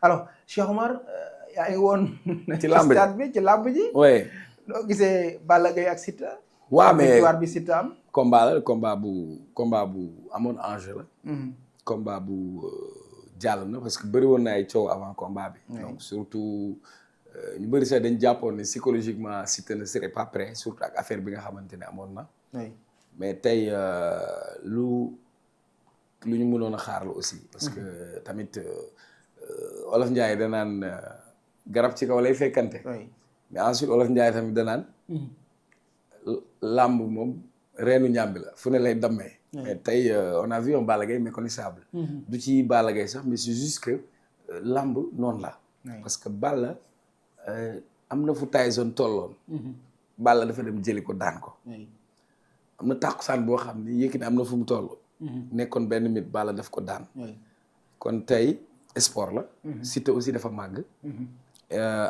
alors Cheikh Omar yaa ngi woon. ci làmb stade bi ci làmb ji. oui. noo gisee Balla Gaye ak Siteu. waaw mais victoire bi Siteu am. combat bu amoon enjeu la. combat bu jàll na parce que bëri woon na ay coow avant combat bi. donc surtout ñu bëri sax dañ jàppoon ne psychologiquement Siteu ne serait pas prêt surtout ak affaire bi nga xamante ne amoon na. mais tey lu ñu mënoon a xaar la aussi. parce que tamit Olof Ndiaye danaan garab ci kaw lay fekkante. mais ensuite Olof Ndiaye tamit danaan. làmb moom reenu ñàmbi la fu ne lay dammee. mais tey on a vu un Balla Gaye méconnaissable. du ci Balla Gaye sax mais c'est juste que làmb noonu la. parce que Balla am na fu Tyson tolloon. Balla dafa dem jëli ko daan ko. am na tàkkusaan boo xam ni Yékini am na fu mu toll. nekkoon benn mit Balla daf ko daan. kon tey sport la. Siteu aussi dafa màgg.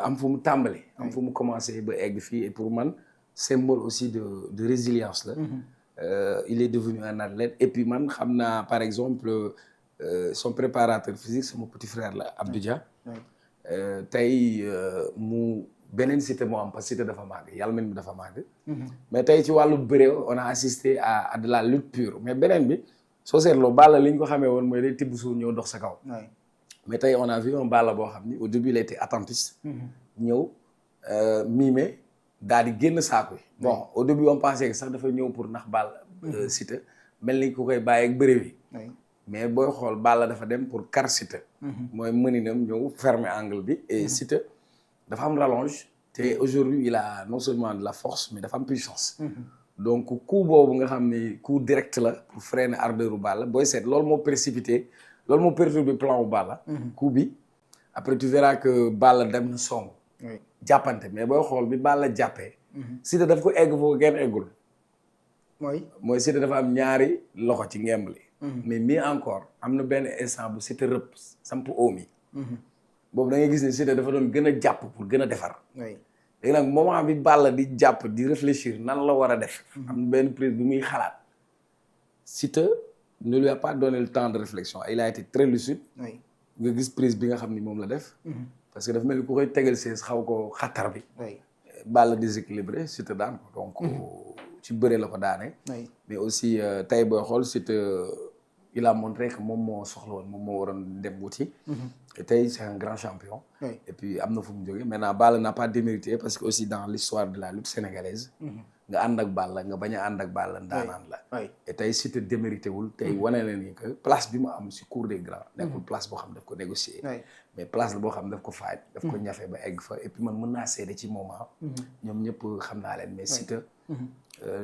am fu mu tàmbali. am fu mu commencé ba egg fii et pour man symbole aussi de résilience la. Il est devenu un athlète et puis man xam naa par exemple son préparateur physique sama petit frère la Abdou Dia. tey mu beneen Siteu moo am parce que Siteu dafa màgg yàlla mel ni dafa màgg. mais tey ci wàllu bëre on a assisté à de la lutte pure mais beneen bi soo seetloo Balla li ñu ko xamee woon mooy day tibb suuf ñëw dox sa kaw. mais tey on a vu un Balla boo xam ni au début il était attentiste. ñëw mimer daal di génn saako yi. bon au début on pensait que sax dafa ñëw pour nax Balla. Siteu mel ni ku koy bàyyi ak bëre wi. mais booy xool Balla dafa dem pour kar Siteu. mooy mëninam ñëw fermer angle bi. et Siteu dafa am rallonge. te aujourd'hui il a non seulement de la force mais dafa am puissance. donc coup boobu nga xam ni coup direct la pour freiner ardeur u Balla booy seet loolu moo précipité loolu moo perturbé plan u Balla. coup bi après tu verras que Balla dem na song. jàppante mais booy xool bi Balla jàppee. Siteu daf ko egg foofu kenn eggul. mooy Siteu dafa am ñaari loxo ci ngemb li. mais mieux encore am na benn instant bu Siteu rëpp samp oom yi. boobu da ngay gis ne Siteu dafa doon gën a jàpp pour gën a defar. léegi nag moment bi Balla di jàpp di réfléchir nan la war a def. am na benn prise bi muy xalaat. Siteu ne lui a pas donné le temps de réflexion il a été très lucide. nga gis prise bi nga xam ni moom la def. parce que dafa mel ni ku koy tegal sees xaw ko xattar bi. Balla déséquilibré Siteu daan ko donc. ci bëre la ko daane. mais aussi tey booy xool Siteu il a montré que moom moo soxla woon moom moo waroon dem wuti. et tey c'est un grand champion. et puis am na fu mu jógee maintenant Balla n'a pas démérité parce que aussi dans l'histoire de la lutte sénégalaise. nga ànd ak Balla nga bañ a ànd ak Balla ndaanaan la. et tey Siteu démérité wul tey wane na ni que place bi mu am si cour des grands. nekkul place boo xam daf ko négocier. mais place la boo xam daf ko faaj. daf ko ñafe ba egg fa et puis man mën naa seede ci moment. ñoom ñëpp xam naa leen mais Siteu.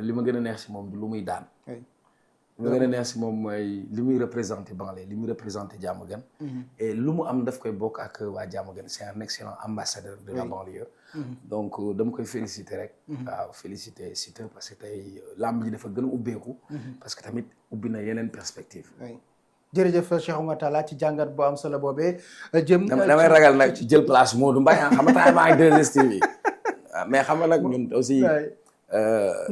li ma gën a neex si moom du lu muy daan. li ma gën a neex si moom mooy li muy représenté banlieue li muy représenté Diamaguène. et lu mu am daf koy bokk ak waa Diamaguène c'est un excellent ambassadeur de la banlieue. donc dama koy féliciter rek. waaw féliciter Siteu parce que tey lamb ji dafa gën a ubbeeku. parce que tamit ubbi na yeneen perspective. jërëjëf Cheikh Oumar Talla ci jàngat bu am solo boobee jëm. damay ragal nag ci jël place Modou Mbaye xam nga maa ngi 2STV mais xam nga nag ñun aussi.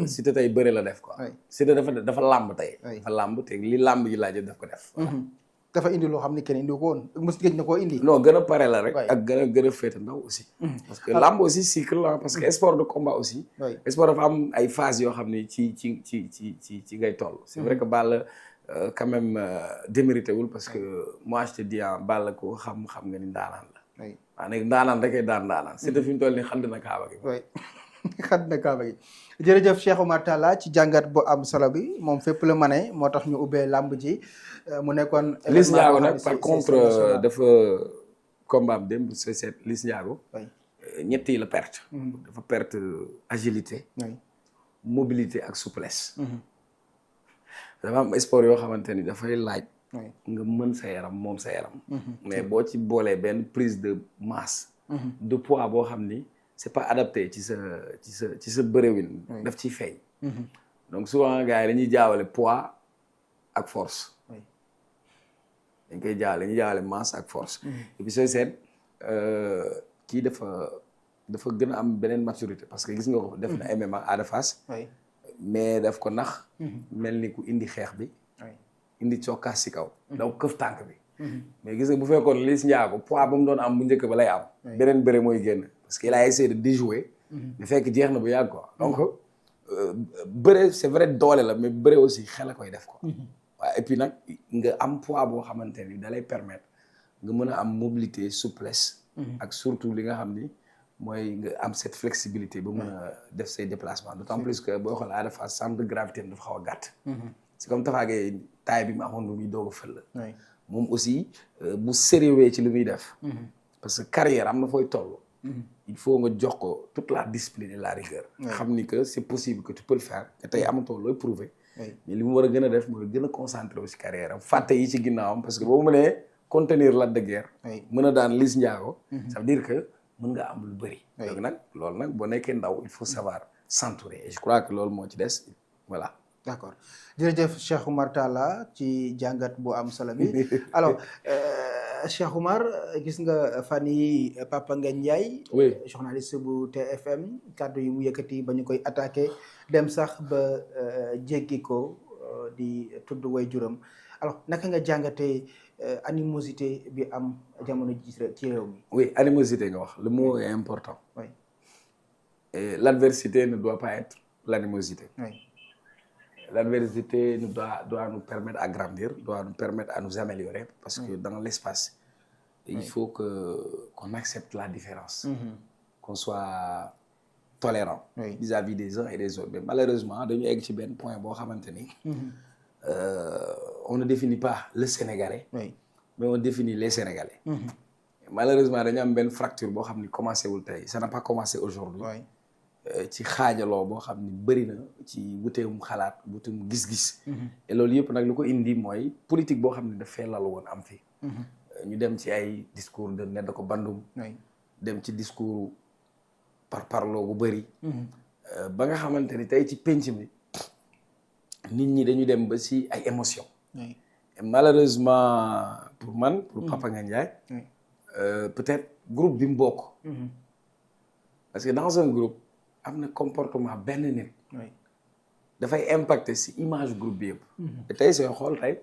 Siteu tey bëre la def quoi. Siteu dafa làmb tey. dafa làmb te li làmb ji laaj daf ko def. dafa indi loo xam ne kenn indi ko woon mos gëj na koo indi. non gën a pare la rek. ak gën a féete ndaw aussi. parce que làmb aussi cycle la parce que sport de combat aussi. sport dafa am ay phases yoo xam ne ci ngay toll. c'est vrai que Balla quand même démérité wul parce que moi je te dis Balla ko xam nga ni ndaanaan la. waaw léegi ndaanaan da koy daan ndaanaan. Siteu fi mu toll nii xand na kaaba gi. xand na kaaba gi jërëjëf Cheikh Oumar Talla ci jàngat bu am solo bi moom fépp la mane moo tax ñu ubbee làmb ji mu nekkoon. Liss Ndiago nag par contre dafa combat am démb c'est seet Liss Ndiago. ñett yi la perte. dafa perte agilité. mobilité ak souplesse. dafa am sport yoo xamante ni dafay laaj. nga mën sa yaram moom sa yaram. mais boo ci boolee benn prise de masse. de poids boo xam ni. c'est pas adapté ci sa bërëwin daf ciy feeñ. donc souvent gars yi dañuy jaawale poids ak force. dañ koy jaawale masse ak force. et puis sooy seet kii dafa gën a am beneen maturité parce que gis nga ko def na MMA Ada Fass. mais daf ko nax. mel ni ku indi xeex bi. indi cokkaas si kaw. daw këf tànk bi. mais gis nga bu fekkoon Liss Ndiago poids ba mu doon am bu njëkk ba lay am. beneen bëre mooy génn parce que il a essayé de déjouer. mais fekk jeex na bu yàgg quoi donc bëre c'est vrai doole la mais bëre aussi xel a koy def quoi. waaw et puis nag nga am poids boo xamante ni da lay permettre nga mën a am mobilité souplesse. ak surtout li nga xam ni mooy nga am cette flexibilité ba mën a def say déplacements d'autant plus que boo xoolee Ada Fass centre de gravité dafa xaw a gàtt. c'est comme Tapha Gueye taille bi mu amoon bu muy doog a fël la. moom aussi bu sérieux ci li muy def. parce que carrière am na fooy toll. il faut nga jox ko toute la discipline et la rigueur. xam ni que c'est possible que tu peux le faire te tey amatoo looy prouver. mais li mu war a gën a def mooy gën a concentré wu si carrière am fàtte yi ci ginnaawam parce que boo mënee contenir Lac de Guiers. mën a daan Liss Ndiago. ça veut dire que mën nga am lu bëri. donc nag loolu nag boo nekkee ndaw il faut savoir s'entourer et je crois que loolu moo ci des voilà. d'accord jërëjëf Cheikh Oumar Talla ci jàngat bu am solo bi alors Cheikh Oumar gis nga fan yi Papa Ngagne Ndiaye. oui journaliste bu TFM kàddu yi mu yëkkati ba ñu koy attaqué dem sax ba jéggi ko di tudd way juram alors naka nga jàngatee animosité bi am jamono ji ci réew mi. oui animosité nga wax le mot est important. oui et l'adversité ne doit pas être l'animosité. oui. L'adversité doit nous permettre à grandir, doit nous permettre à nous améliorer parce que dans l'espace, il faut qu'on accepte la différence, qu'on soit tolérant vis-à-vis des uns et des autres. Mais malheureusement, dañu egg ci benn point boo xamante ni on ne définit pas le Sénégalais, mais on définit les Sénégalais. Malheureusement dañu am benn fracture boo xam ni commencé wul tey, ça n'a pas commencé aujourd'hui. ci xaajaloo boo xam ni bëri na ci wuteewum xalaat wuteewum gis-gis. et loolu yëpp nag lu ko indi mooy politique boo xam ne daf fee lalu woon am fi. ñu dem ci ay discours de nedd ko bandum. dem ci discours parloo bu bëri. ba nga xamante ni tey ci penc mi nit ñi dañu dem ba si ay émotions. et malheureusement pour man pour Papa Ngagne Ndiaye. peut-être groupe bi mu bokk. parce que dans un groupe. am na comportement benn nit. dafay impacter ci image groupe bi yëpp. te tey sooy xool tey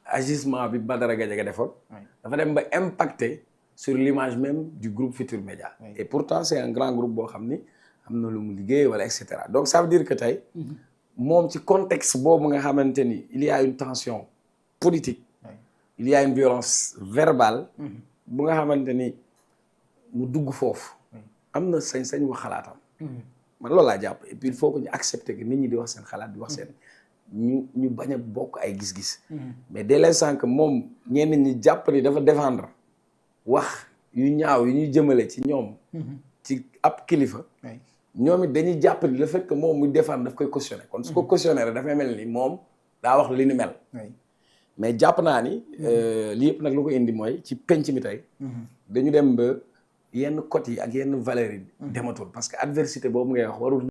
agissement bi Badara Gadiaga defoon. dafa dem ba impacter sur l'image même du groupe Futurs Médias. et pourtant c'est un grand groupe boo xam ni am na lu mu liggéey wala et cetera donc ça veut dire que tey. moom ci contexte boobu nga xamante ni il y a une tension politique. il y a une violence verbale. bu nga xamante ni mu dugg foofu. am na sañ-sañ wax xalaatam. man loolu laa jàpp et puis il faut que ñu accepter que nit ñi di wax seen xalaat di wax seen ñu bañ a bokk ay gis-gis. mais dès l'instant que moom ñenn ñi jàpp ni dafa défendre wax yu ñaaw yu ñuy jëmale ci ñoom. ci ab kilifa. ñoom it dañuy jàpp ni le fait que moom muy défendre daf koy cautionner kon su ko cautionner rek dafay mel ni moom daa wax li ni mel. mais jàpp naa ni. lii yëpp nag lu ko indi mooy ci penc mi tey. dañu dem ba. yenn cotes yi ak yenn valeurs yi dematul parce que adversité boobu ngay wax warul